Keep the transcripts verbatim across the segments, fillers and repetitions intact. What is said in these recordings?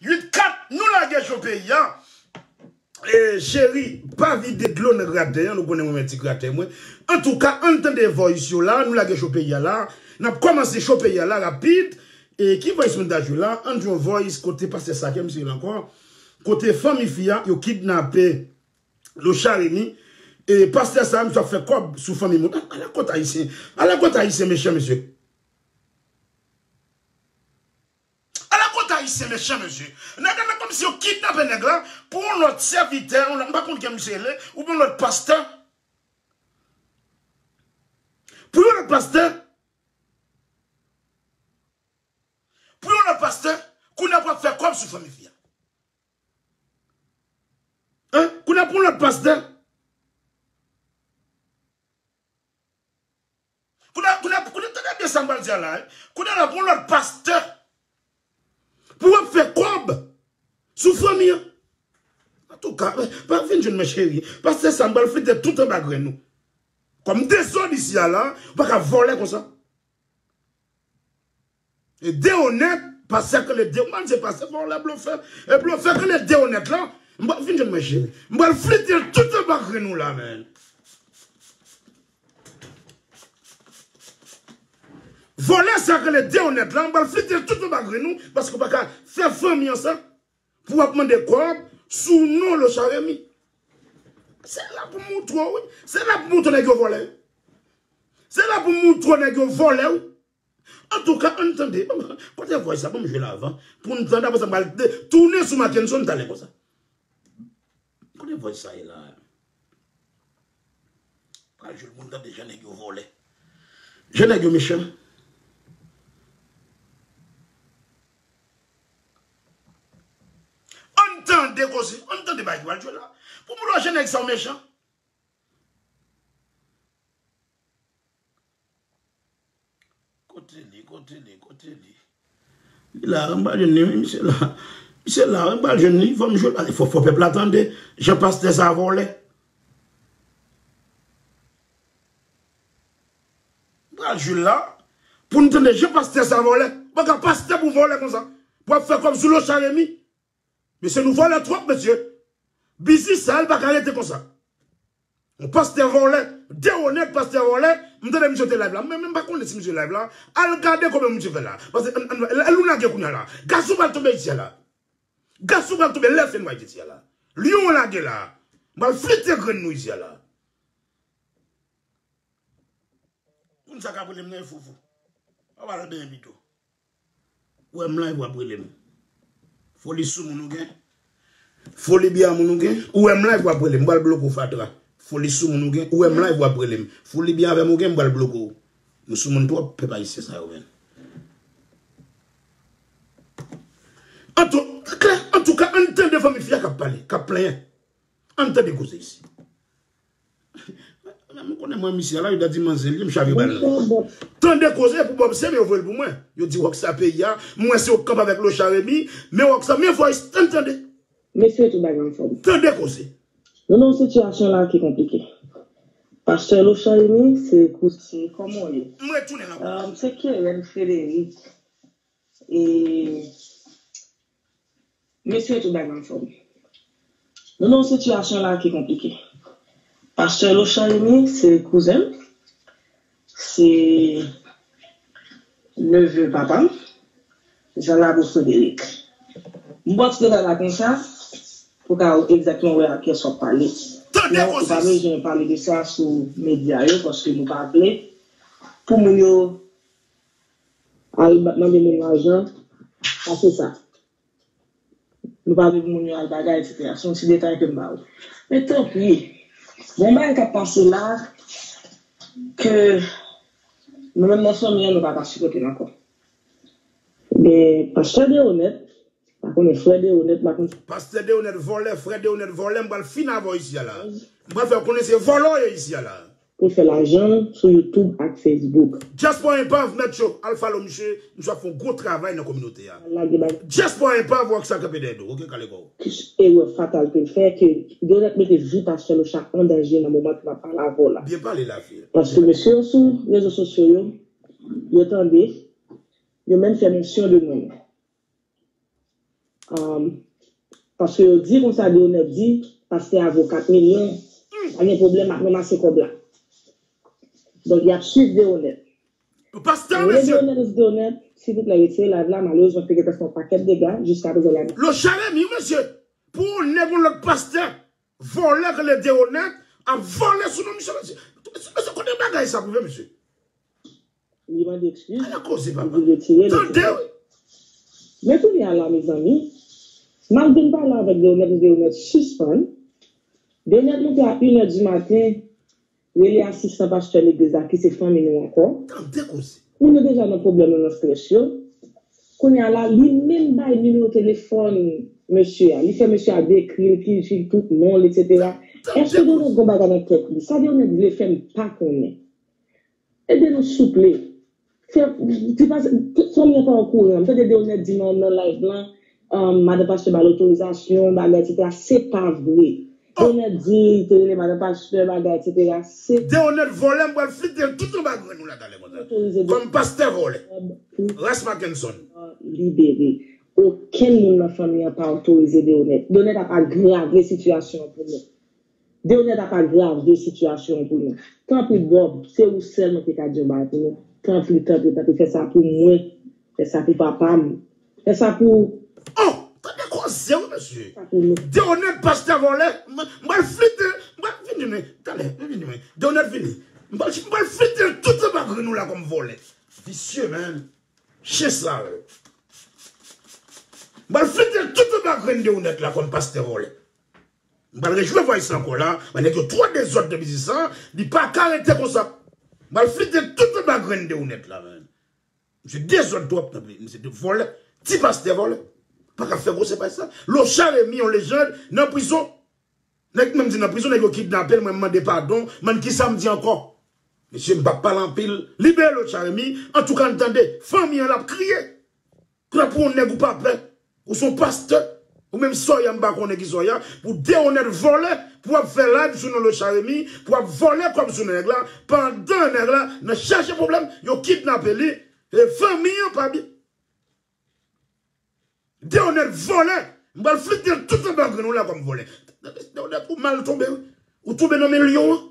uit kat, nou lage cho peyi a. E, cheri, pa vide dlo nan gratè an, nou konnen mwen men ti gratè mwen. Antouka, ann tande voice yo la, nou lage cho peyi a la. N ap kòmanse cho peyi a la rapid. E ki voice moun ta jwe la? Ann jwe yon voice kote pastè sa ke misye la ankò. Kote fanmi fi a, yo kidnape Locha Remy. E pastè sa, misye ap fè kòb sou fanmi moun. Ah, ala kot ayisyen. Ala kot ayisyen mechan, mesye. Ala kot ayisyen mechan, mesye. Nèg la kòmsi yo kidnape nèg la pou yon lòt sèvitè, yon lòt, m pa konn ki misye rele, oubyen yon lòt pastè. Pou yon lòt pastè. Pou yon lòt pastè, kounye a pou ap fè kòb sou fanmi fi a. Hein? Kounye a pou yon lòt pastè. Kounye a, kounye a, kounye a, tande byen sa m pral di a la, hein. Kounye a la pou yon lòt pastè. Pou w ap fè kòb sou fanmi an. Antouka, pa vin jwenn mwen cheri. Pastè sa m pral flite tout anba grenn ou. Kòm dezòd isi a la, ou pa ka vòlè konsa. E Deonèt, pastè k rele De, m pa di se pastè vòlè blofè. E blofè k rele Deonèt la, m pral vin jwenn mwen cheri. M pral flite l tout anba grenn ou la, men. Vòlè sa k rele Deonèt la, m pral flite l tout anba grenn ou, paske w pa ka fè fanmi an sa, pou w ap mande kòb sou non Locha Remy. Se la pou m moutre w, wi. Se la pou m moutre w nèg yo vòlè. Se la pou m moutre w nèg yo vòlè, wi. Antouka, ann tande. Kote voice sa, ban m jwe l avan. Pou n tande, apre sa, m pral de-, tounen sou Mackenson talè konsa. Kote voice sa ye la? Pral jwe l pou n tande jan nèg yo vòlè. Jan nèg yo mechan. Ann tande koze, ann tande bagay ki pral jwe la. Pou m wè jan nèg sa yo mechan. Kote li, kote li, kote li? Li la, m pral jwenn li, wi, misye la. Misye la, wi, m pral jwenn li, fò m jwe l, fò, fò pèp la tande. Jan pastè sa vòlè. M pral jwe l la, pou n tande jan pastè sa vòlè. Ou pa ka pastè pou vòlè konsa. Pou ap fè kòb sou Locha Remy. Mesye, nou vòlè twòp, mesye. Biznis sa, l pa ka rete konsa. Yon pastè vòlè, Deonèt pastè vòlè, m tande misye te live la. Mwen menm pa konnen si misye live la. Al gade kòman misye fè la. Paske, ann, ann, ann, ann lage kounye a la. Gason pral tonbe isi a la. Gason pral tonbe lè fè nwa isi a la. Lyon lage la. M pral flite grenn nou isi a la. Moun sa k ap rele m nan e foufou. Pa pral benyen pito. Ou wè m live w ap rele m. Foli sou moun ou gen. Foli byen moun ou gen. Ou wè m live w ap rele m. M pral bloke w fatra. Foli sou moun ou gen. Ou wè m live w ap rele m. Foli byen avè m ou gen, m pral bloke w. Nou sou moun twòp, pèp ayisyen sa yo menm. Antou-, klè, antouka, ann tande fanmi fi a k ap pale, k ap plenyen. Ann tande koze isi. Mwen konnen mwen misye la, yo ta di manzè li, m chave bal nan. Tande koze pou Bob Seme yo voye l pou mwen. Yo di Rockstar peyi a, mwen se yo k kanpe avèk Locha Remy, men Rockstar, men voice, ann tande. Mesye, tout bagay anfòm. Tande koze. Nou nan yon sitiyasyon la ki konplike. Pastè Locha Remy, se kou-, se kòman w ye? M retounen ankò. Um, se Kerem Frederic. E, mesye, tout bagay anfòm. Nou nan yon sitiyasyon la ki konplike. Pastè Locha Remy, se kouzen m, se neve papa m, Jean Labo Frederic. M ba w ti detay la konsa, pou ka egzakteman wè a kiyès w ap pale. Men ou pa bezwen pale de sa sou medya yo, paske nou pa vle pou moun yo al ba-, mande moun lajan, pa se sa. Nou pa vle pou moun yo al bagay, etsetera. Se yon ti detay ke m ba ou. Men tanpri, gen yon bagay k ap pase la ke nou menm nan fanmi an, nou pa ka sipòte l ankò. Men pastè Deonèt, pa konnen frè Deonèt, pa konn. Pastè Deonèt vòlè, frè Deonèt vòlè, m pral fin avè w isi a la. M pral fè w konnen se vòlò w ye isi a la. Pou l fè lajan sou YouTube ak Facebook. Dyaspora Enpav, mèt yo, al follow misye, misye ap fè yon gwo travay nan kominote a. Lage bagay. Dyaspora Enpav, w ak sa kanpe dèyè do, oke, kale kò w. Erè fatal ke l fè, ke Deonèt mete vi pastè Locha an danje nan moman ke m ap pale avè w la. Byen pale, lavi. Paske mesye yo sou rezo sosyo yo, yo tande, yo menm fè mensyon de mwen. Um, paske yo di konsa, Deonèt di pastè a vo kat milyon, pa gen pwoblèm, ap ranmase kòb la. Donk, y ap swiv Deonèt. Pastè, mesye. Deonèt, Deonèt, silvouplè, retire live la. Malerezman, te gentan fè yon pakèt dega. Jiska prezan, live la. Locha Remy, mesye. Pou yon nèg, yon lòt pastè, vòlè, k rele Deonèt, ap vòlè sou non misye, mesye. Mesye, kote bagay sa pwouve, mesye? Li mande ekskiz. Ala koze, papa. Li di retire l, tande, etsetera. Wi. Men kounye a la, mezanmi, m ap vin pale avèk Deonèt, Deonèt sispann. Deonèt monte a inè di maten, rele asistan pastè legliz la, ki se fanmi nou ankò. Tande koze. Moun yo deja nan pwoblèm yo, nan strès yo. Kounye a la, li menm bay nimewo telefòn mesye a. Li fè mesye a dekri l, ki, ki tout non l, etsetera. Èske Deonèt gon bagay nan tèt li? Sa Deonèt vle fè, m pa konnen. Ede nou souple. Fè, ti pa, tout fanmi an pa okouran. M tande Deonèt di nan, nan live lan, um, madan pastè ba l otorizasyon, bagay, etsetera. Se pa vre. Deonèt di, li te rele madan pastè, bagay, etsetera. Se Deonèt vòlè, m pral flite l tout anba grenn ou la talè konsa. Otorize Kòm pastè vòlè. Ras Mackenson. Libere. Okenn moun nan fanmi an pa otorize Deonèt. Deonèt ap agrave sitiyasyon an pou nou. Deonèt ap agrave sitiyasyon an pou nou. Tanpri, Bob, se ou sèl mwen te ka di yon bagay pou nou. Tanpri, tanpri, tanpri, fè sa pou mwen. Fè sa pou papa m. Fè sa pou Oh! Tande koze, wi, mesye. Sa pou nou. Deonèt, pastè vòlè. M, m pral flite, m pral vini, men. Talè, vini, men. Deonèt vini. M pral, m pral flite tout anba grenn ou la kòm vòlè. Visye, man. Chen sal. M pral flite tout anba grenn Deonèt la kòm pastè vòlè. M pral rejwe vòy sa ankò la, men nèg yo twò dezòd nan biznis sa, li pa ka rete konsa. M pral flite tout anba grenn Deonèt la, man. Misye dezòd twòp, tanpri. Misye te vòlè. Ti pastè vòlè. Pa ka fè gwosè pa sa. Locha Remy, yon lejann, nan prizon. Nèg menm di nan prizon, nèg yo kidnape l, mwen m mande padon. Man, kisa m di ankò? Mesye, m p ap pale anpil. Libere Locha Remy. Antouka, n tande. Fanmi an, l ap kriye. Kòm pou yon nèg ou pa pè, ou se yon pastè, ou menm sòy a m pa konnen ki sòy a, pou Deonèt vòlè, pou w ap fè live sou non Locha Remy, pou w ap vòlè kòb sou nèg la, pandan nèg la nan chache pwoblèm, yo kidnape li, e fanmi an pa byen. Deonèt vòlè, m pral flite tout anba grenn ou la kòm vòlè. Deonèt, ou mal tonbe, wi. Ou tonbe nan men lyon an.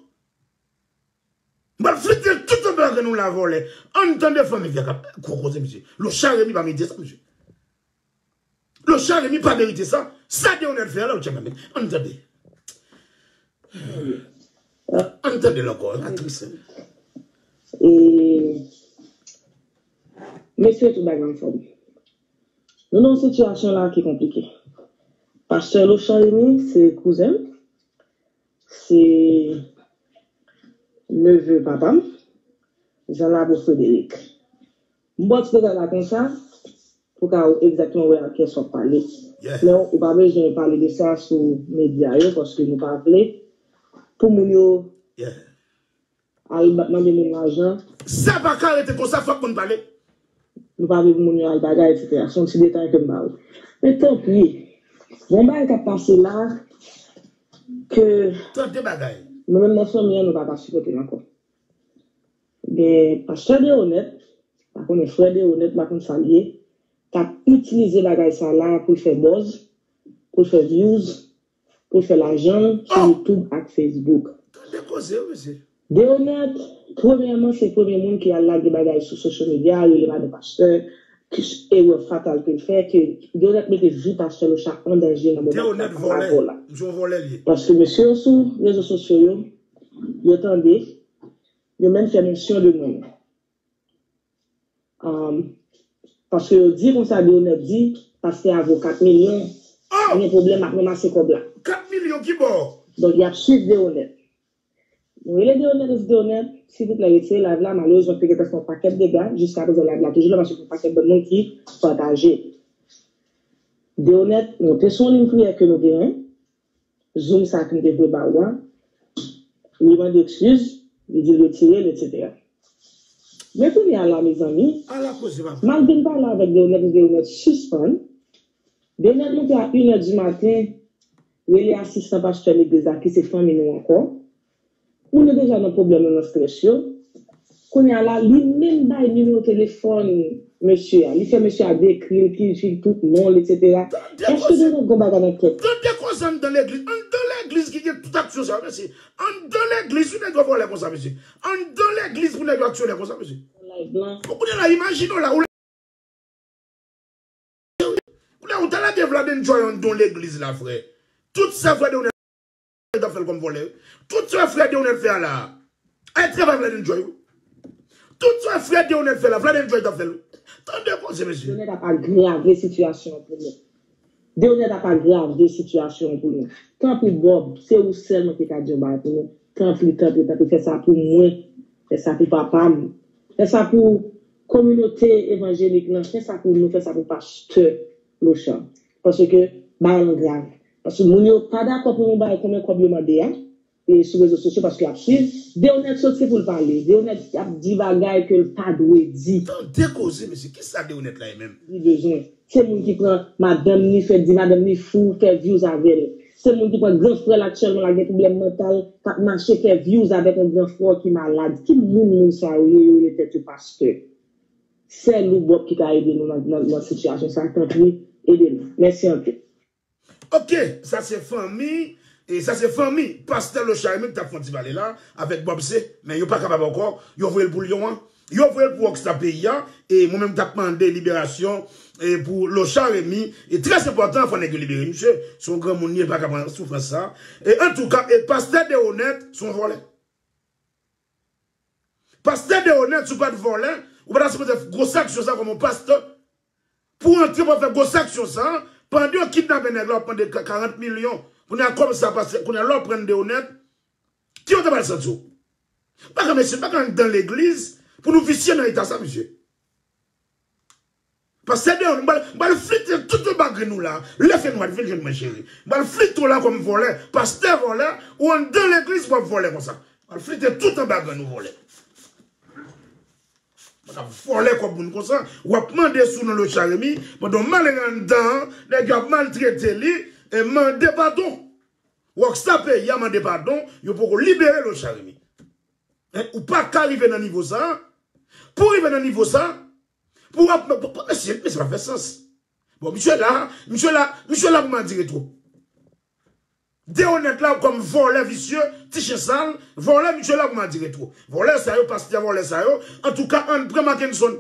M pral flite tout anba grenn ou la vòlè. Ann tande fanmi vye kap gwo koze, mesye. Locha Remy pa merite sa, mesye. Locha Remy pa merite sa. Sa Deonèt fè a la, Locha Remy. Ann tande. Ann tande l ankò, la tris. E, mesye, tout bagay anfòm. Nou nan yon sitiyasyon la ki konplike. Pastè Locha Remy se kouzen m. Se neve papa m, Jean Labo Frédéric. M ba w ti detay la konsa, pou ka w egzakteman wè a kiyès w ap pale. Men ou pa bezwen pale de sa sou medya yo, paske nou pa vle pou moun yo al ba-, mande moun lajan. Sa pa ka rete konsa, fòk moun pale. Nou pa vle pou moun yo al bagay, etsetera. Se yon ti detay ke m ba w. Men tanpri, gon bagay k ap pase la, ke Tande bagay. Nou menm nan fanmi an, nou pa ka sipòte l ankò. Gen pastè Deonèt, pa konnen frè Deonèt, pa konn sa l ye, k ap itilize bagay sa la pou l fè buzz, pou l fè views, pou l fè lajan l sou YouTube ak Facebook. Tande koze, wi, mesye. Deonèt, premyèman, se premye moun ki al lage bagay sou social media, rele madan pastè, ki erè fatal ke l fè, ke Deonèt mete vi pastè Locha an danje nan moman sa avè w la. Misye yon vòlè l ye. Paske mesye yo sou rezo sosyo yo, yo tande, yo menm fè mansyon de non. Um, paske yo di konsa, Deonèt di, pastè a vo kat milyon, pa gen pwoblèm, ap ranmase kòb la. Kat milyon ki bò? Donk, y ap swiv Deonèt. Nou rele Deonèt, nou di Deonèt, silvouplè, retire live la. Malerezman, te gentan fè yon pakèt dega. Jiska prezan, live la toujou la, paske gen yon pakèt bann moun ki pataje. Deonèt monte sou yon liy priyè ke nou genyen. Zoom sa ke m te voye ba ou a, li mande ekskiz, li di l retire l, etsetera. Men kounye a la, mezanmi, m al vin pale avèk Deonèt, Deonèt sispann. Deonèt monte a inè di maten, rele asistan pastè legliz la, ki se fanmi nou ankò. Moun yo deja nan pwoblèm yo, nan strès yo. Kounye a la, li menm bay nimewo telefòn mesye a. Li fè mesye a dekri l, ki, ki tout non l, etsetera. Èske Deonèt gon bagay nan tèt? Tande koze anndan legliz. Anndan legliz ki gen tout aksyon sa yo, mesye. Anndan legliz pou nèg yo vòlè konsa, mesye. Anndan legliz pou nèg yo aksyonè konsa, mesye. Bon, kounye a la, imajine w la, ou Kounye a, ou ta lage Vlad Enjoy anndan legliz la, frè. Tout sa frè Deonèt t ap fè l kòm vòlè. Tout sa frè Deonèt fè a la. Ay, travay Vlad Enjoy, wi. Tout sa frè Deonèt fè la, Vlad Enjoy t ap fè l, wi. Tande koze, mesye. Deonèt ap agrave sitiyasyon an pou nou. Deonèt ap agrave sitiyasyon an pou nou. Tanpri, Bob, se ou sèl mwen te ka di yon bagay pou nou. Tanpri, tanpri, tanpri, fè sa pou mwen. Fè sa pou papa m. Fè sa pou kominote evanjelik lan. Fè sa pou nou. Fè sa pou pastè Lochard. Paske bagay lan grav. Paske moun yo pa dakò pou yon bagay konbyen kòb yo mande a. E sou rezo sosyo paske y ap swiv. Deonèt soti pou l pale. Deonèt ap di bagay ke l pa dwe di. Tande koze, mesye. Kisa Deonèt la ye menm? Li bezwen. Se moun ki pran madanm ni, fè di madanm ni fou, fè views avè l. Se moun ki pran gran frè l aktyèlman la gen pwoblèm mantal, k ap mache fè views avèk yon gran frè w ki malad. Ki moun moun sa yo ye, yo rele tèt yo pastè? Sèl ou Bob ki ka ede nou nan, nan, nan sitiyasyon sa, tanpri, ede nou. Mèsi anpil. Ok, sa se fanmi, e sa se fanmi pastè Lochard Remy ki t ap fè yon ti pale la avèk Bob C, men yo pa kapab ankò, yo voye l pou Lyon an, yo voye l pou Rockstar peyi a, e mwen menm m t ap mande liberasyon e pou Lochard Remy, e trè enpòtan fò nèg yo libere misye, se yon granmoun li ye, li pa ka pran soufrans sa, e antouka, e pastè Deonèt se yon vòlè. Pastè Deonèt, si w pa t vòlè, ou pa ta sipoze fè gwo sanksyon sa kòm yon pastè. Pou w antre pou w fè gwo sanksyon sa, pandan yo kidnape nèg la, w ap mande karant milyon. Kounye a kòb sa pase, kounye a lè w pran Deonèt, ki w ta pral santi w? Pa ka mesye, pa ka anndan legliz pou nou visye nan eta sa, mesye. Pastè Deonèt, m pral, m pral flite tout anba grenn ou la. Lè fè nwa, vin jwenn mwen, cheri. M pral flite w la kòm vòlè. Pastè vòlè, ou anndan legliz w ap vòlè konsa. M pral flite tout anba grenn ou, vòlè. Mwen ap vòlè kòb moun konsa. W ap mande sou non Lochard Remy, pandan w malere anndan an, nèg yo ap maltrete li, e mande padon. Rockstar peyi a mande padon, yo poko libere Lochard Remy. Hein, ou pa ka rive nan nivo sa. Pou w rive nan nivo sa, pou w ap, mesye, mesye pa fè sans. Bon, misye la, misye la, misye la pou madire twòp. Deonèt la kòm vòlè visye, ti chen sal, vòlè, misye la pou madire twòp. Vòlè sa yo, pastè vòlè sa yo, antouka, ann pran Mackenson.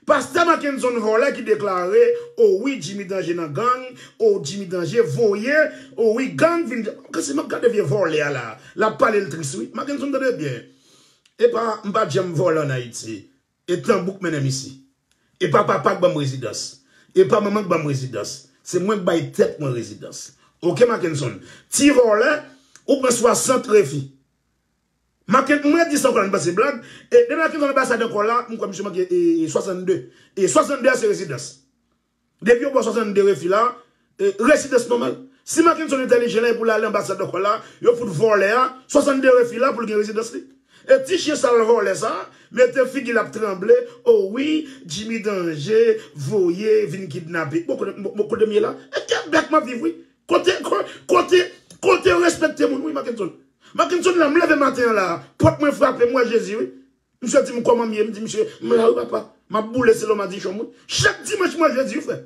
Pastè Mackenson vòlè ki deklare, o wi, Jimmy Danje nan gang, o Jimmy Danje voye, o wi, gang vin. Kansi m ap gade vye vòlè a la, l ap pale l tris wi. Mackenson tande byen. Epa, m pa t janm vòlè ann Ayiti. E tanbou k mennen m isi. E pa papa k ban m rezidans. E pa manman k ban m rezidans. Se mwen k bay tèt mwen rezidans. Oke, Mackenson. Ti vòlè, ou pran swasant refi. Mackenson, mwen di sa ankò la, m panse blag. E depi Mackenson anbasadè ankò la, m kwè misye manke e, e, swasannde. E swasannde a se rezidans. Depi yo ba w swasannde refi la, e, rezidans nòmal. Si Mackenson entèlijan la, e pou l ale anbasad ankò la, yo fout vòlè a, swasannde refi la pou l gen rezidans li. E ti chen sal vòlè sa, mete figi l ap tranble, o wi, Jimmy Danje, voye, vin kidnape. Bon, kote, bon, bon, kote m ye la? E Kebèk m ap viv, wi. Kote, ko-, kote, kote yo respekte moun, wi, Mackenson. Mackenson la, m leve maten an la, pòt mwen frape, m wè Jezi, wi. Misye di m kòman m ye, m di misye, m la wi papa, m ap boule selon madichon m wi. Chak dimanch m wè Jezi wi frè.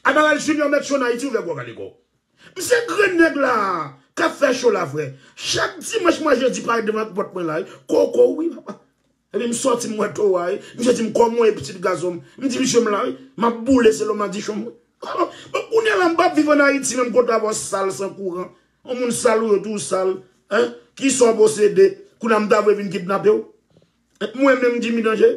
Amaral Junior mèt cho an Ayiti ouvè gwo kalego. M se grenn nèg la k ap fè cho la frè. Chak dimanch m wè Jezi parèt devan pòt mwen la wi. Koko wi papa. Epi m sòti m wè towa wi. Misye di m kòman w ye pitit gason m. M di misye m la wi. M ap boule selon madichon m wi. Bon, kounye a la m p ap viv ann Ayiti menm kote avè w sal san kouran. Yon moun sal ou ye tou sal. Hein? Kisa w posede? Kounye a m ta vle vin kidnape w? Hein? Mwen menm Jimmy Danje?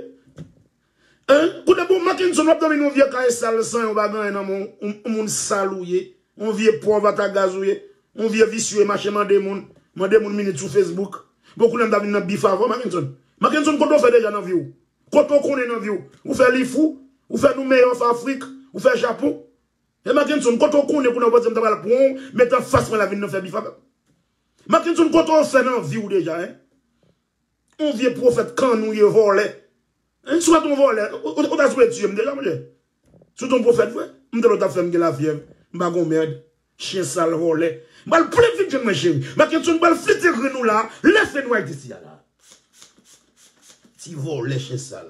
Hein? Kounye a bon Mackenson w ap dòmi nan yon vye kay sal san yon bagay nan men w, yon, yon moun sal ou ye. Yon vye pòv ata gaz ou ye. Yon vye visye mache mande moun. Mande moun minit sou Facebook. Bon kounye a m ta vin nan bif avè w Mackenson. Mackenson kote w fè deja nan vi w? Kote w konnen nan vi w? Ou fè Lifou? Ou fè Nou Meyè of Afrik? Ou fè Japon? E Mackenson, kote w konnen kounye a w panse m ta pral pran w, met anfas mwen la vin nan fè bif avè m? Mackenson, kote w fè nan vi w deja, en? Yon vye pwofèt kann ou ye, vòlè. En, si w pa t yon vòlè, ou, ou, ou ta sipoze tiye m deja, monchè. Si w t yon pwofèt vre, m te lè w t ap fè m gen lafyèv, m pa gon mèd. Chen sal vòlè. M pral plen vit jwenn mwen cheri. Mackenson, m pral flite grenn ou la, lè fè nwa isi a la. Ti vòlè chen sal.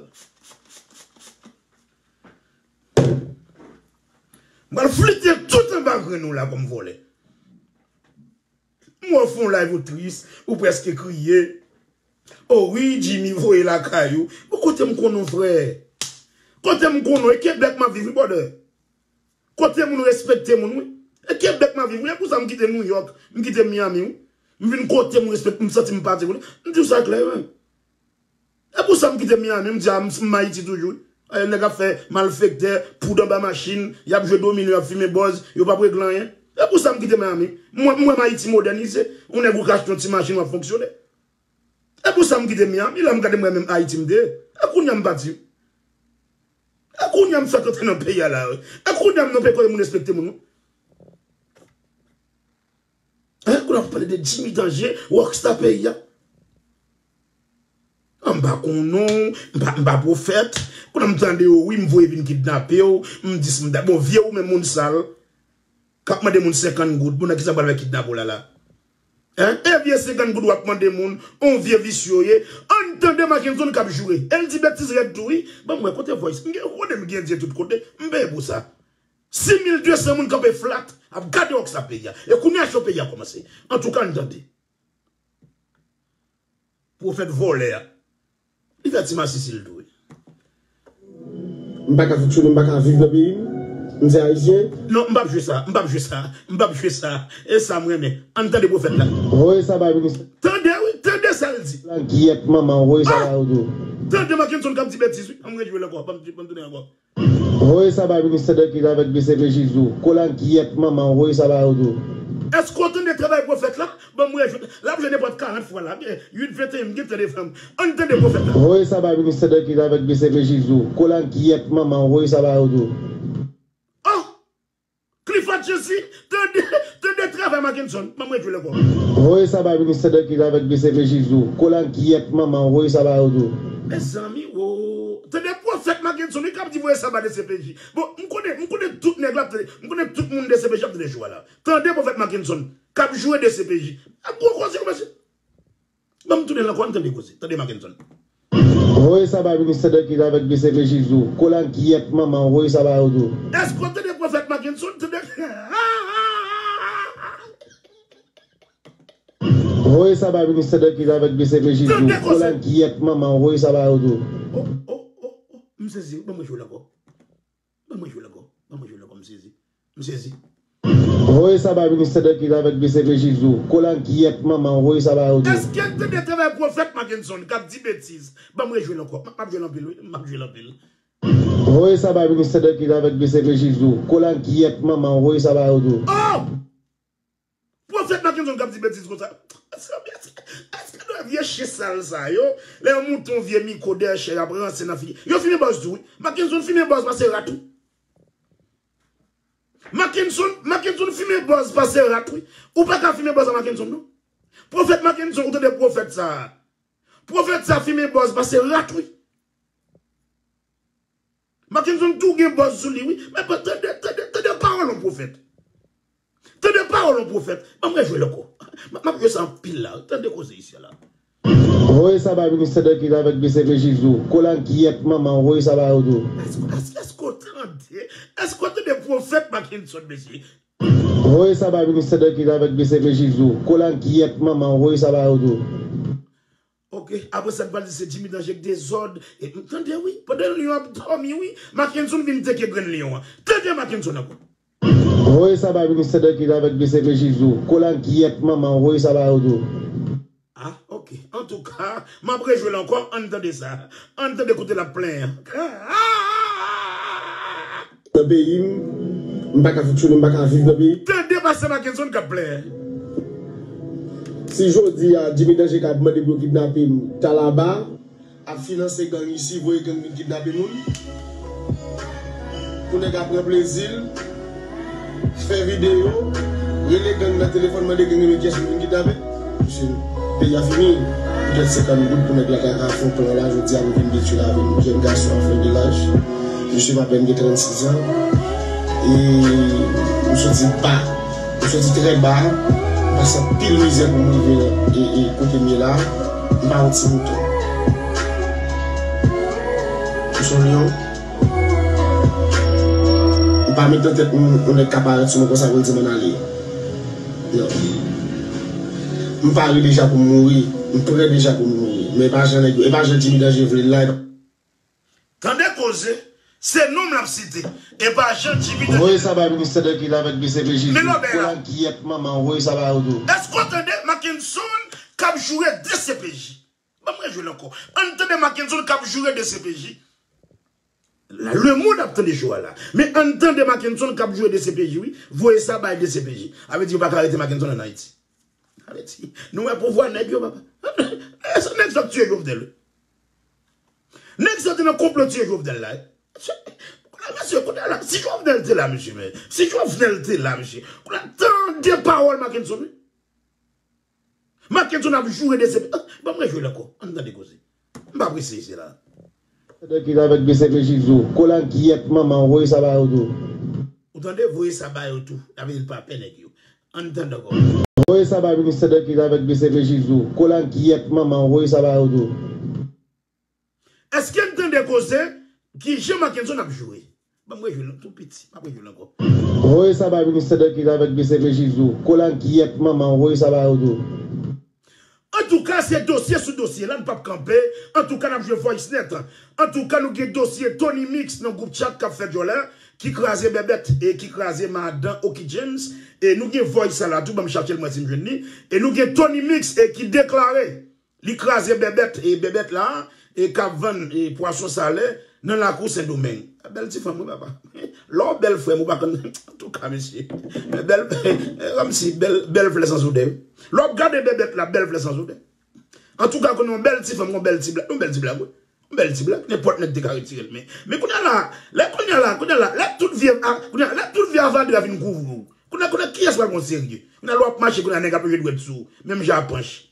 M pral flite tout anba grenn ou la kòm vòlè. M wè w fè yon live ou tris, ou prèske kriye. O wi, Jimmy voye lakay ou. Bon, kote m konn ou, frè? Kote m konn ou? E Kebèk m ap viv, wi, brother. Kote moun respekte moun, wi. E Kebèk m ap viv, wi. E pou sa m kite New York, m kite Miami, wi. M vin kote moun respekte, m santi m pati, wi. M di w sa klè, wi. E pou sa m kite Miami, m di a, m, m Ayiti toujou, wi. Ay, nèg ap fè malfektè, poud anba machin, y ap jwe domino, y ap fimen bòz, yo p ap regle anyen. E pou sa m kite Miami. M wè, m wè m Ayiti modènize, yon nèg ou ka achte yon ti machin, w ap fonksyone. E pou sa m kite Miami, la m gade m wè menm Ayiti m te ye. E kounye a m pati. E kounye a m fèk antre nan peyi a la, wi. E kounye a m nan peyi kote moun respekte moun, wi. Hein, kounye a w ap pale de Jimmy Danger, rockstar peyi a. M pa konnen w, m pa, m pa pwofèt. Kounye a m tande w, wi, m voye vin kidnape w, m dis m dat. Bon, vye ou menm moun sal, k ap mande moun senkant goud, bon, nan kisa m pral fè kidnape w la la? Hein? E vye senkant goud w ap mande moun, on vye visye w ye. Ann tande Mackenson k ap joure. E l di betiz rèd tou, wi. Ban m wè, kote voice? M gen, kote m gen dye tout kote? M peye pou sa. Sis mil de san moun kanpe flat, ap gade rockstar peyi a. E kounye a cho peyi a kòmanse. Antouka, ann tande. Pwofèt vòlè a. Li fè ti masisi l tou, wi. M pa ka fonksyone, m pa ka viv nan peyi m. M se ayisyen. Non, m p ap jwe sa, m p ap jwe sa, m p ap jwe sa. E sa m renmen. Ann tande pwofèt la. Voye sa bay minis. Tande, wi, tande sa l di. Langyèt manman w, voye sa bay yo tou. Tande Mackenson k ap di betiz, wi. Ann rejwe l ankò, ban m, ban m tounen ankò. Voye sa bay minis Sandrikis avèk D C P J tou. Kolangyèt manman w, voye sa bay yo tou. Èske w tande travay pwofèt la? Ban m rejwe. L ap jwe nenpòt karant fwa la. Byen, uit venteyen, m gen tan defann. Ann tande pwofèt la. Voye sa bay minis Sandrikis avèk D C P J tou. Kolangyèt manman w, voye sa bay yo tou. Oh! Clifford Chessy, tande, tande travay Mackenson. Ban m rejwe l ankò. Voye sa bay minis Sandrikis avèk D C P J tou. Kolangyèt manman w, voye sa bay yo tou. Mezanmi, wo. Tande pwofèt Mackenson, wi, k ap di voye sa bay D C P J. Bon, m konnen, m konnen tout nèg la ap tande, m konnen tout moun D C P J ap tande cho a la. Tande pwofèt Mackenson, k ap joure D C P J. Ap gwo koze wi, mesye. Ban m tounen l ankò, ann tande koze. Tande Mackenson. Voye sa bay minis Sandrikis avèk D C P J tou. Kolangyèt manman w, voye sa bay yo tou. Èske w tande pwofèt Mackenson? Tande. Voye sa bay minis Sandrikis avèk D C P J tou. Tande koze. Kolangyèt manman w, voye sa bay yo tou. Oh, oh, oh, oh. M sezi, ban m rejwe l ankò. Ban mwen jwe l ankò. Ban mwen jwe l ankò. M sezi. M sezi. Voye sa bay minis Sandrikis avèk D C P J tou. Kolangyèt manman w, voye sa bay yo tou. Èske n tande travay pwofèt Mackenson k ap di betiz? Ban mwen jwe l ankò. M ap, m ap jwe l anpil, wi. M ap jwe l anpil. Voye sa bay minis Sandrikis avèk D C P J tou. Kolangyèt manman w, voye sa bay yo tou. Oh! Pwofèt Mackenson k ap di betiz konsa. Èske, èske, èske nou wè vye chen sal sa yo, lè yo moute yon vye mikwo dèyè chè, y ap ranse nan figi. Yo fimen bòz tou, wi. Mackenson fimen bòz pase rat, wi. Mackenson, Mackenson fimen bòz pase rat, wi. Ou pa ka fimen bòz a Mackenson, non. Pwofèt Mackenson, ou tande pwofèt sa a. Pwofèt sa fimen bòz pase rat, wi. Mackenson tou gen bòz sou li, wi. Men pa, tande, tande, tande pawòl yon pwofèt. Tande pawòl yon pwofèt. Ban m rejwe l ankò. M, m ap jwe sa anpil la. Tande koze isi a la. Voye sa bay minis Sandrikis avèk D C P J tou. Kolangyèt manman w, voye sa bay yo tou. Èske, èske, èske w tande? Èske w tande pwofèt Mackenson, mesye? Voye sa bay minis Sandrikis avèk D C P J tou. Kolangyèt manman w, voye sa bay yo tou. Ok, apre sa, n pral di se Jimmy Danger k dezòd. E, tande, wi, pandan lyon ap dòmi, wi, Mackenson vin teke grenn lyon an. Tande Mackenson ankò. Voye sa bay minis Sandrikis avèk D C P J tou. Kolangyèt manman w, voye sa bay yo tou. Ah, ok. Antouka, m ap rejwe l ankò. Ann tande sa. Ann tande kote l ap plenyen an. Nan peyi m, m pa ka fonksyone, m pa ka viv nan peyi. Tande pastè Mackenson k ap plenyen. Si jodi a, Jimmy Danger k ap mande pou yo kidnape m, Talaba ap finanse gang isi, voye gang vin kidnape moun. Pou nèg ap pran plezi l, fè videyo, rele gang nan telefòn, mande gang yo men kiyès pou vin kidnape. Mesye, peyi a fini. Poutèt senkant goud pou nèg la ka, ka fè yon plan la, jodi a nou vin detwi lavi nou. Jèn gason an fin de laj. Mesye, m apèn gen trannsis an. E m soti ba. M soti trè ba. M pase anpil mizè pou m rive e, e kote m ye la. M pa yon ti mouton. Moun yo, m pa met nan tèt mwen yon nèg ka parèt sou mwen konsa pou l di m ann ale. Non. M pare deja pou m mouri. M prè deja pou m mouri. Men e pa jan nèg yo, e pa jan Jimmy Danger vle l la. E pa Tande koze, se non m l ap site. E pa jan Jimmy Danger. Voye sa bay ministè Danger avèk D C P J tou. Men lòbèy la. Kola gyèt manman, voye sa bay yo tou. Èske w tande Mackenson k ap joure D C P J? Ban m rejwe l ankò. Ann tande Mackenson k ap joure D C P J. La, lemonn ap tande cho a la. Men ann tande Mackenson k ap joure D C P J, wi. Voye sa bay D C P J. Sa vle di yo pa ka arete Mackenson ann Ayiti. Sa vle di, nou wè pouvwa nèg yo, papa. E se nèg sa k tiye Jovenel, wi. Nèg sa te nan konplo tiye Jovenel la, wi. Kounye a, mesye, kounye a la, si Jovenel te la, mesye, men, si Jovenel te la, mesye, kounye a, tande pawòl Mackenson, wi. Mackenson ap joure D C P J. Ah, ban m rejwe l ankò. Ann tande koze. M pa prese isi la. Dèkil avèk D C P J tou. Kola gyèt manman, voye sa ba yo tou. Ou tande, voye sa ba yo tou. Sa vle di l pa pè nèg yo. Ann tande ankò. Voye sa bay ministè Dèkil avèk D C P J tou. Kola gyèt manman, voye sa ba yo tou. Èske n tande koze kijan Mackenson ap joure? Ban m rejwe l tou piti, m ap rejwe l ankò. Voye sa bay ministè Dèkil avèk D C P J tou. Kola gyèt manman, voye sa ba yo tou. Antouka, se dosye sou dosye la, n p ap kanpe. Antouka, n ap jwe voice net. Antouka, nou gen dosye Tony Mix nan gwoup chat k ap fè djòlè, ki kraze Bèbèt e ki kraze madan Oky James. E nou gen voice sa la tou, ban m chache l, mwen si m jwenn li. E nou gen Tony Mix e ki deklare li kraze Bèbèt, e Bèbèt la, e k ap vann, e pwason salè nan lakou Sendomeng. Bèl ti fanm, wi, papa. Lè w bèl, frè m, ou pa konn. Antouka, mesye. Bèl, kòmsi bèl, bèl flè san sodè, wi. Lè w ap gade Bèbèt la, bèl flè san sodè. Antouka, konnen yon bèl ti fanm, yon bèl ti blag, yon bèl ti blag, wi. Yon bèl ti blag. Nenpòt nèg te ka retire l. Men, men kounye a la, lè kounye a la, kounye a la, lè tout vye, a, kounye a, lè tout vye avadra vin kouvri w. Kounye a, kounye a, kiyès pral gon serye? Kounye a, lè w ap mache, kounye a, nèg ap jwe dwèt sou ou. Menm jan a Panch.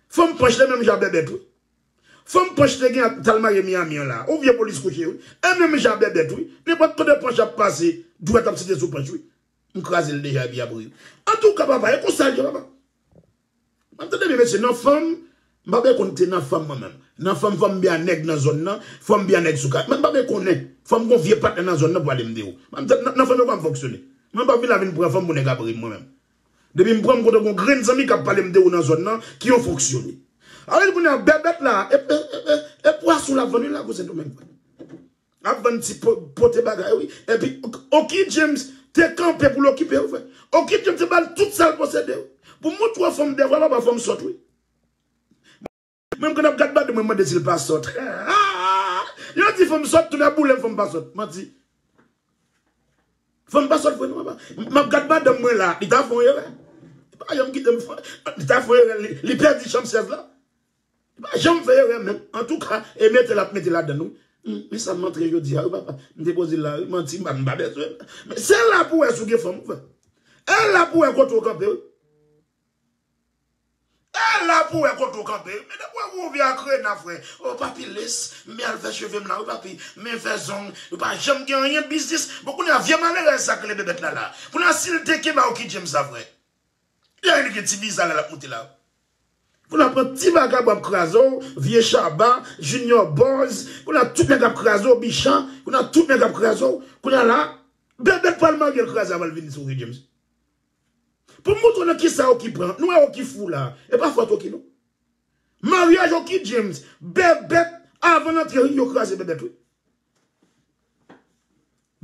Fanm Panch te menm jan a Bèbèt, wi. Fanm Panch te gen t al marye Miami an la. Ou vye polis kouche, wi. E menm jan a Bèbèt, wi. Nenpòt kote Panch ap pase, dwèt ap site sou Panch, wi. M kraze l deja epi ap ri. Antouka, papa, e konsa l ye, papa. M ap tande byen, mesye, nan fanm, m pa bezwen konn te nan fanm mwen menm. Nan fanm, fò m byen a nèg nan zòn nan, fò m byen a nèg sou kay. Mwen m pa bezwen konnen. Fò m gon vye patnè nan zòn nan pou ale m de ou. Nan, nan fanm yo pa m fonksyone. Mwen pa vin la vin pran fanm pou nèg ap ri m mwen menm. Depi m pran m kontan gon grenn zanmi k ap pale m de ou nan zòn nan, ki yon fonksyone. Alò, kounye a, Bèbèt la, e, e, e, e, e pwason l ap vann wi lakou Sendomeng. Ap vann ti po-, pote bagay, wi. Epi, Oky James te kanpe pou l okipe w, frè. Oky James te ba l tout sa l posede, wi. Pou m montre w fanm dèvwa, papa, fanm sòt, wi. Menm kan n ap gad madanm mwen, mande si l pa sòt. Yo di fanm sòt, tounen ap boule m, fanm pa sòt. Manti. Fanm pa sòt vre non, papa. M ap gad madanm mwen la, li ta fè yon erè. Li pa janm kite m fè, li ta fè yon erè, li, li pèdi chanm syèz la. Li pa janm fè erè menm. Antouka, e mete l ap mete ladann wi. Hmm, men sa m antre jodi a wi, papa. M te poze l la wi, manti, m pa, m pa bezwen l. Men se la pou w wè si w gen fanm wi, frè. E la pou w wè kote w kanpe wi. E la pou w wè kote w kanpe. Men depi w wè ou vye akrena, frè. O, papi, les, m al fè cheve m la, wi, papi. Men fè zong. Ou pa janm gen anyen biznis. Bon, kounye a, vye malerèz sa k rele Bèbèt la, la. Kounye a, si l te kenbe Oky James la, frè. Li a li gen ti viza la, l ap moute la. Kounye a, pran ti vagabon ap kraze w, vye Chaba, Junior Boz. Kounye a, tout nèg ap kraze w, Bichan. Kounye a, tout nèg ap kraze w. Kounye a la, Bèbèt pral marye l kraze a, pral vin sou Oky James. Pou m montre w nan kisa Oky pran. Nou wè Oky fou la. E pa fòt Oky non. Maryaj Oky James, Bèbèt, avan l antre ri, yo kraze Bèbèt wi.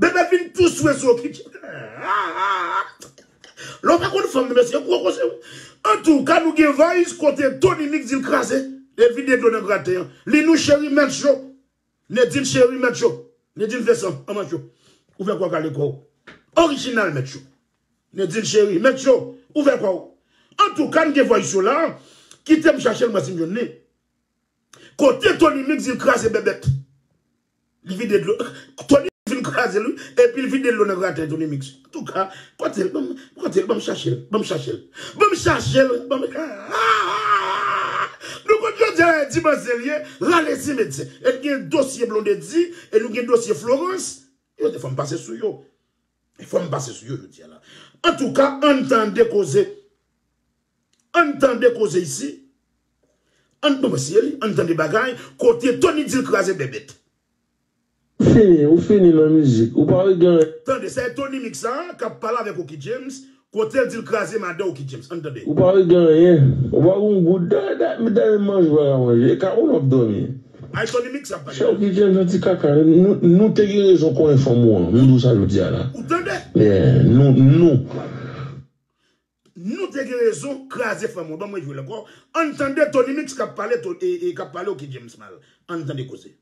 Bèbèt vin tou swe sou Oky James. Lè w pa konn fanm nan, mesye, gwo koze wi. Antouka, nou gen voice kote Tony Mix di l kraze. Li vide dlo nan graten an. Li nou cheri mèt cho. Nedine cheri, mèt cho. Nedine Vincent, an mèt cho. Ouvè kò w, kale kò w. Orijinal mèt cho. Nedine cheri, mèt cho. Ouvè kò w. Antouka, n gen voice yo la. Kite m chache l, mwen si m jwenn li. Kote Tony Mix di l kraze Bèbèt. Li vide dlo. Tony vin kraze l, wi. Epi l vide dlo nan graten Tony Mix. Antouka, kote l, ban m, kote l, ban m chache l, ban m chache l. Ban m chache l, ban m, ah! Nou konn jodi a, e dimanch li ye, rale simetyè. E n gen dosye Blondedy, e nou gen dosye Florence. Yo te fè m pase sou yo. E fò m pase sou yo jodi a la. Antouka, ann tande koze. Ann tande koze isi. Ann, bon, se li, ann tande bagay. Kote Tony di l kraze Bèbèt. Ou fini, ou fini nan mizik. Ou pa regle anyen. Tande, se Tony Mix sa k ap pale avèk Oky James, kote l di l kraze madan Oky James. Ann tande. Ou pa regle anyen. Ou pa gon goud. Dèyè, dèyè, dèyè manje w pa ka manje. E ka ou l ap dòmi. Ay, Tony Mix ap pale. Chè Oky James nan ti kaka. Nou, nou te gen rezon konyen fanm ou an. M di w sa jodi a la. Ou tande? Yeah, nou, nou. Nou te gen rezon kraze fanm ou an. Ban mwen jwe l ankò. Ann tande Tony Mix k ap pale, To- e, e, k ap pale Oky James mal. Ann tande koze.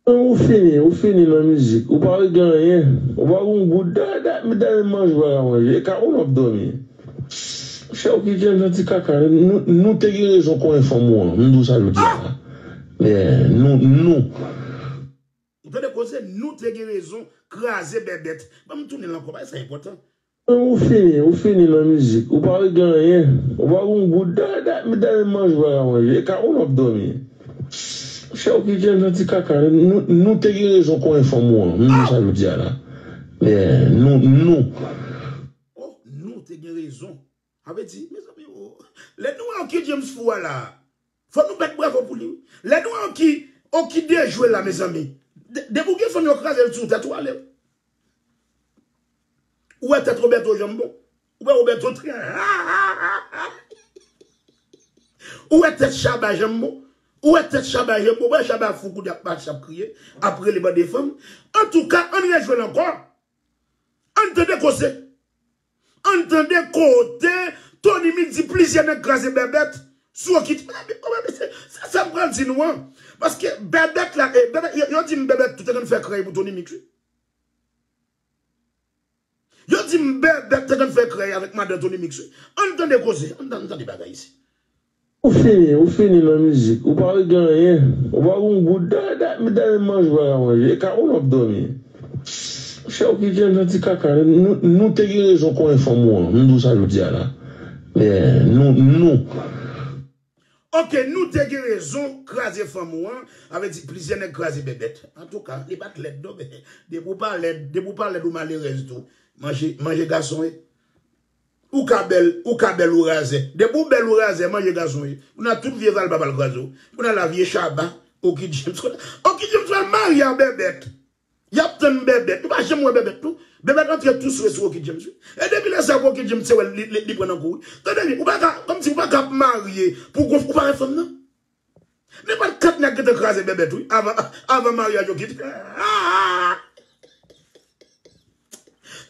Ou fini, ou fini nan mizik. Ou pa regle anyen. Ou pa gon goud. Dèyè, dèyè, dèyè manje w pa ka manje. E ka ou l ap dòmi. Chè Oky James nan ti kaka. Nou, nou te gen rezon konyen fanm ou an. M di w sa jodi a la. Yeah, nou, nou. Ou tande koze, nou te gen rezon kraze Bèbèt. Ban m tounen l ankò, bagay sa enpòtan. Ou fini, ou fini nan mizik. Ou pa regle anyen. Ou pa gon goud. Dèyè, dèyè, dèyè manje w pa ka manje. E ka ou l ap dòmi. Chè Oky James nan ti kaka. Nou, nou te gen rezon konyen fanm ou an. M di w sa jodi a la. Yeah, nou, nou. Oh, nou te gen rezon. Sa vle di, mezanmi, oh, lè nou wè Oky James fou a la, fò nou bat bravo pou li, wi. Lè nou wè Oky, Oky dejwe la, mezanmi. De- Depi w gen fanm yo kraze l sou tèt ou ale. Ou wè tèt Roberto Janbon. Ou wè Roberto trè. Ou wè tèt Shabba Janbon. Ou wè tèt Shabba Janbon. Ou wè Shabba fou kounye a ap mache ap kriye. Ap rele bande fanm. Antouka, ann rejwe l ankò. Ann tande koze. Ann tande kote Tony Mix di plizyè nèg kraze Bèbèt sou Oky. Se sa m pral di nou an. Paske Bèbèt la, e, Bèbèt, yo, yo di m Bèbèt tou te konn fè krèy pou Tony Mix, wi. Yo di m Bèbèt te konn fè krèy avèk madan Tony Mix, wi. Ann tande koze, ann tande bagay isi. Ou fini, ou fini nan mizik. Ou pa regle anyen. Ou pa gon goud. Dèyè, dèyè, dèyè manje w pa ka manje. E ka ou l ap dòmi. Chè Oky James nan ti kaka. Nou, nou te gen rezon konyen fanm ou an. M di w sa jodi a la. Yeah, nou, nou. Ok, nou te gen rezon kraze fanm ou an. Sa vle di plizyè nèg kraze Bèbèt. Antouka, li pa t lèd non, men depi w pa lèd, depi w pa lèd ou malerèz tou. Manje, manje gason, wi. Ou ka bèl, ou ka bèl ou razè. Depi w bèl ou razè, manje gason ye. Kounye a tout vye valpa pral kraze w. Kounye a la vye Shabba, Oky James. Oky James pral marye a Bèbèt. Y ap tann Bèbèt. Nou pa janm wè Bèbèt tou. Bèbèt antre tou swe sou Oky James, wi. E depi lè sa pou Oky James se wè li, li, li pran nan kou, wi. Tande byen, ou pa ka, kòmsi ou pa ka ap marye pou gon, ou pa wè fanm nan. Nenpòt kat nèg gentan kraze Bèbèt, wi, avan, avan maryaj yo kite.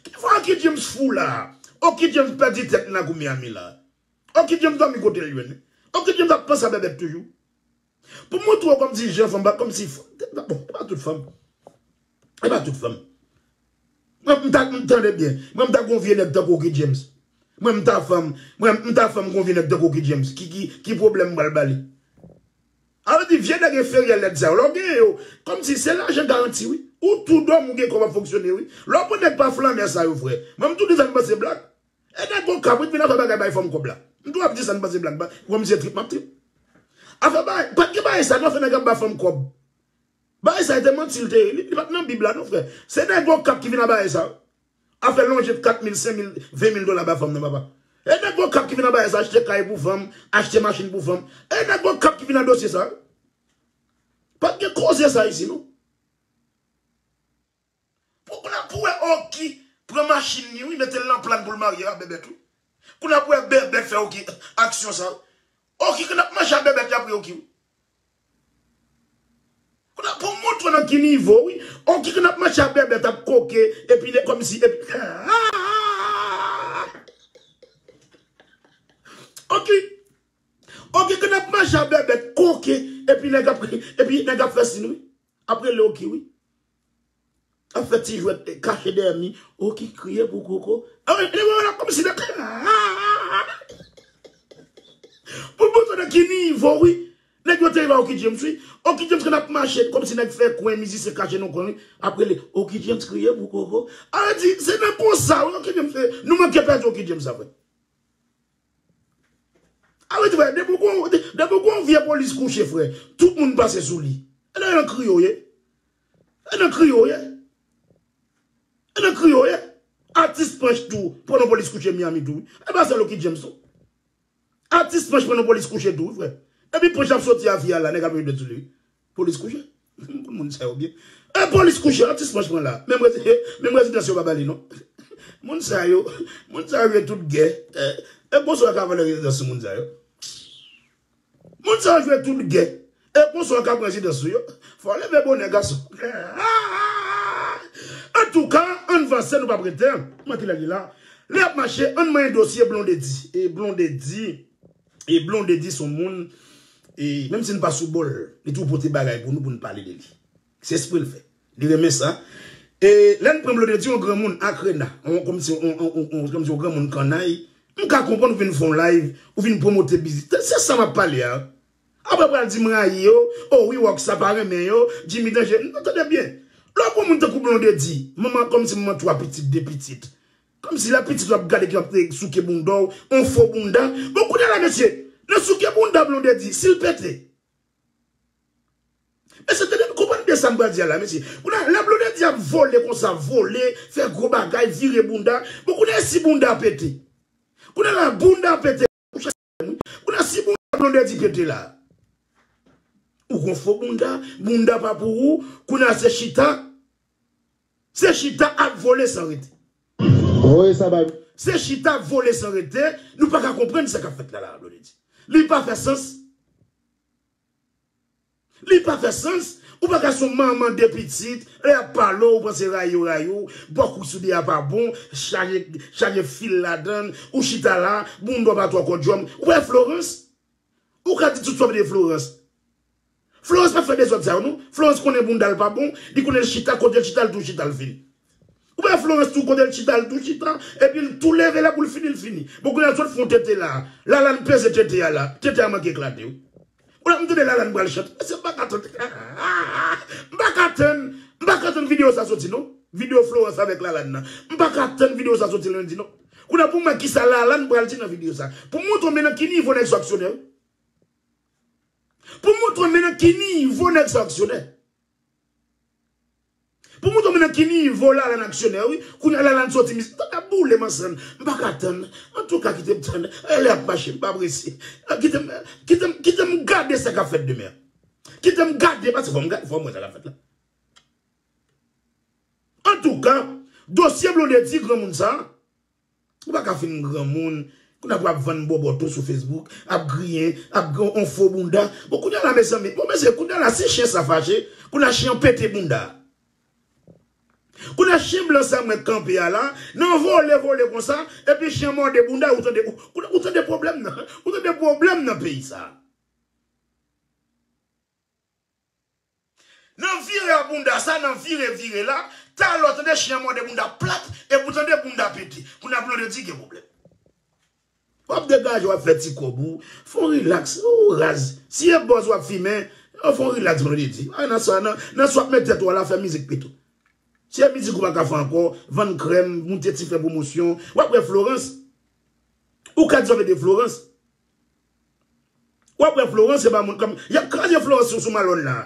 Ki fè Oky James fou la? Oky James pèdi tèt li nan kou Miami la. Oky James dòmi kote l jwenn. Oky James ap panse a Bèbèt toujou. Pou montre w kòmsi jan fanm pa, kòmsi, bon, e pa tout fanm. E pa tout fanm. Mwen, m ta, m tande byen. Mwen, m ta gon vye nèg tankou Oky James. Mwen, m ta fanm, mwen, m ta fanm gon vye nèg tankou Oky James. Ki, ki, ki pwoblèm m pral ba li? Sa vle di, vye nèg enferyè lèd sa yo, lè w genyen yo, kòmsi se lajan garanti, wi. Ou tou dòmi, ou gen kòb ap fonksyone, wi. Lè w pran nèg pa flannè sa yo, frè. Mwen, m tou di sa, m panse blag. E nèg okap, wi, vin ap fè bagay bay fanm kòb la. M tou ap di sa, m panse blag, ba, kòmsi se trip m ap trip. Afè bagay, pa t gen bagay sa, non, fè nèg ap ba fanm kòb. Bagay sa, e te manti l te ye. Li, li pa t nan Bib la, non, frè. Se nèg okap ki vin ak bagay sa. Afè lonje kat mil, senk mil, ven mil dola ba fanm nan, papa. E nèg okap ki vin ak bagay sa, achte kay pou fanm, achte machin pou fanm. E nèg okap ki vin ak dosye sa. Pa t gen koze sa isi, non. Pou, pou, pou wè Oky pran machin li, wi, mete l nan plan pou l marye a Bèbèt, wi. Kounye a pou wè Bèbèt fè Oky aksyon sa. Oky konn ap mache a Bèbèt, y ap ri Oky, wi. Kounye a pou montre w nan ki nivo, wi. Oky konn ap mache a Bèbèt ap koke, epi nèg kòmsi, epi, Oky, Oky konn ap mache a Bèbèt koke, epi nèg ap, epi nèg ap fè sin, wi. Ap rele Oky, wi. Ap fè ti jwèt, eh, kache dèyè mi. Oky kriye pou koko. Ah, wi, li wè la kòmsi nèg. Pou montre nan ki nivo, wi. Nèg yo te rive a Oky James, wi. Oky James konn ap mache kòmsi nèg fè kwen, mizisyen kache nan kwen, wi. Ap rele, Oky James kriye pou koko. Sa vle di, se nan konsa, wi, Oky James, eh, nou manke pèdi Oky James sa, frè. A vle di, frè, depi w gon, de- depi w gon vye polis kouche, frè, tout moun pase sou li. E nan, nan kriye w ye. E nan kriye w ye. E nan kriye w ye. Atis Panch tou pran nan polis kouche Miami tou, wi. E pa sèl Oky James, non. Atis Panch pran nan polis kouche tou, wi, frè. Epi Panch ap soti a vi a la, nèg ap mete dwèt sou li, wi. Polis kouche. moun sa yo byen. E polis kouche, atis manch pran la. Menm rezi-, menm rezidans yo pa ba li non. Moun sa yo, moun sa yo jwe tout gè. E, e bonswa ka vòlè rezidans sou moun sa yo. Moun sa yo jwe tout gè. E bonswa ka pran rezidans sou yo. Fò leve bonè gason. Antouka, ann vanse nou p ap rete. Manti lè li la. Lè y ap mache, ann manyen dosye Blondedy. E Blondedy, e Blondedy se yon moun, e menm si n pa sou bòl, li toujou pote bagay pou nou, pou n pale de li. Se espre l fè. Li renmen sa. E lè n pran Blondedy, yon granmoun akrena, yon, kòmsi yon, yon, yon, yon, kòmsi yon granmoun kannay, m ka konprann ou vin fè yon live, ou vin pwomote biznis. Se sa m ap pale a. Apre pral di m rayi yo, oh wi, Rock sa pa renmen yo, Jimmy Danje, nou tande byen. Lè w pran moun tankou Blondedy, manman kòmsi manman twa pitit, de pitit. Kòmsi la pitit w ap gade ki ap souke bounda w, on fo bounda. Bon, kounye a la, mesye, nan souke bounda Blondedy, si l pete. Mesye, tande, n konprann de sa m pral di a la, mesye. Kounye a, lè Blondedy ap vole konsa, vole, fè gwo bagay, vire bounda. Bon, kounye a, si bounda pete. Kounye a la, bounda pete. Kounye a, si bounda Blondedy pete la, ou gon fo bounda, bounda pa pou ou, kounye a se chita, se chita ap vole san rete. Voye sa bay. Se chita ap vole san rete, nou pa ka konprann sa k ap fèt la, la, Blondedy. Li pa fè sans. Li pa fè sans. Ou pa ka se yon manman de pitit, lè y ap pale w, ou panse rayi yo rayi w, bò kou sou de a pa bon, chaje, chaje fil ladan l, ou chita la, bounda w pa twò kodyòm. Ou pa wè Florence? Ou ka di tout sa w vle de Florence. Florence pa fè dezòd sa yo, non. Florence konnen bounda l pa bon, li konnen l chita, kote l chita, l tou chita, l fini. Ou pa wè Florence tou kote l chita, l tou chita, epi l tou leve la pou l fini, l fini. Bon, kounye a l sot fè yon tete la. Lalane peze tete a la. Tete a manke eklate, wi. Ou la, m tande Lalane pral chante. Mesye, m pa ka tann. M pa ka tann. M pa ka tann videyo sa soti, non. Videyo Florence avèk Lalane nan. M pa ka tann videyo sa soti lendi, non. Kounye a pou m wè kisa Lalane pral di nan videyo sa. Pou m montre w men nan ki nivo nèg sa aksyonè, wi. Pou m montre w men nan ki nivo nèg sa aksyonè. Pou montre w men nan ki nivo Lalane aksyonè, wi. Kounye a Lalane soti mizik. Tèt ap boule m ansanm. M pa ka tann. Antouka, kite m tann. E lè ap mache, m pa prese. Kite m, kite m, kite m gade sa k ap fèt demen. Kite m gade, paske fò m gade, fò m wè sa k ap fèt la. Antouka, dosye Blondedy, granmoun sa, ou pa ka fin granmoun, kounye a pou ap vann bòbòt ou sou Facebook, ap griyen, ap gen on fo bounda. Bon, kounye a la, mezanmi, bon, mesye, kounye a la, si chen sa fache, kounye a chen an pete bounda. Kounye a chen blan sa mwen kanpe a la, nan vole, vole konsa, epi chen mòde bounda, ou tande, ou, ou, ou tande pwoblèm nan, ou tande pwoblèm nan peyi sa. Nan vire a bounda sa, nan vire vire la, talè w tande chen an mòde bounda plat, epi w tande bounda pete. Kounye a Blondedy gen pwoblèm. W ap degaje, w ap fè ti kòb ou, fè w rilaks, ou raz. Si e bòz w ap fimen, fè w rilaks Blondedy. A, nan sa, nan, nan sa w ap met tèt ou a la, fè mizik pito. Si e mizik ou pa ka fè ankò, vann krèm, moute ti fè pwomosyon, w ap wè Florence. Ou ka di w ap ede Florence. W ap wè Florence se pa moun kòm, y ap kraze Florence sou, sou Malòn la.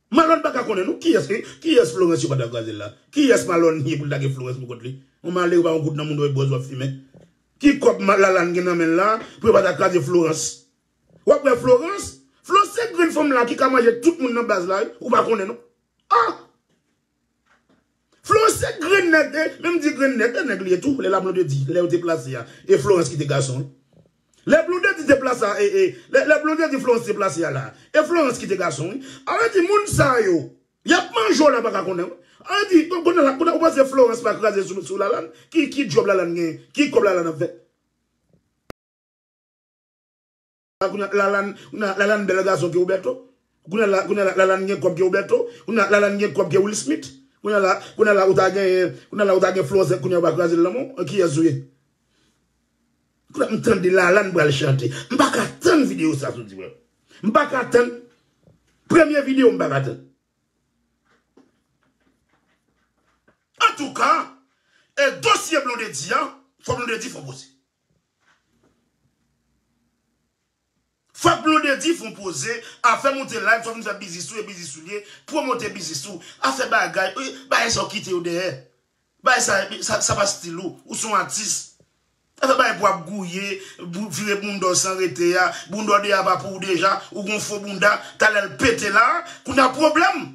Malòn pa ka konnen nou kiyès, ki, kiyès Florence yo pa ta kraze l la. Kiyès Malòn ye pou l ta gen Florence pou kont li? Yon malere pa yon goud nan moun yo bòz w ap fimen. Ki kòb ma-, Lalane gen nan men l la pou yo pa ta kraze Florence? W ap wè Florence? Florence se grenn fanm la ki ka manje tout moun nan baz la, wi. Ou pa konnen non. Ah! Florence se grenn nèg, e, menm di grenn nèg, e nèg li ye tou, lè la Blondedy, lè yo te plase a, e Florence ki te gason, wi. Lè Blondedy te plase a, e, e, lè, lè Blondedy Florence te plase a la, e Florence ki te gason, wi. A vle di moun sa yo, y ap manje w la pa ka konnen, wi. A vle di, konnen la, konnen ou panse Florence pa kraze sou, sou Lalane? Ki, ki djòb Lalane gen? Ki kòb Lalane ap fè? Kounye a Lalane, kounye a Lalane bèl gason ke Roberto. Kounye a la, kounye a la, Lalane gen kòb ke Roberto. Kounye a Lalane gen kòb ke Will Smith. Kounye a la, kounye a la ou ta gen, kounye a la ou ta gen Florence, kounye a ou pa kraze l lanmò. Kiyès ou ye? Kounye a m tande Lalane pral chante. M pa ka tann videyo sa soti, frè. M pa ka tann. Premye videyo m pa ka tann. Antouka, e dosye Blondedy a, fò Blondedy fè yon poze. Fòk Blondedy fè yon poze, afè monte live, swa vin fè biznis ou, e biznis ou li ye, pwomote biznis ou, afè bagay, e, bagay sa w kite yo dèyè. Bagay sa, sa, sa pa stil ou, ou se yon atis. Afè bagay pou ap gouye, pou vire bounda w san rete a, bounda w de a pa pou ou deja, ou gon fo bounda, talè l pete la, kounye a pwoblèm.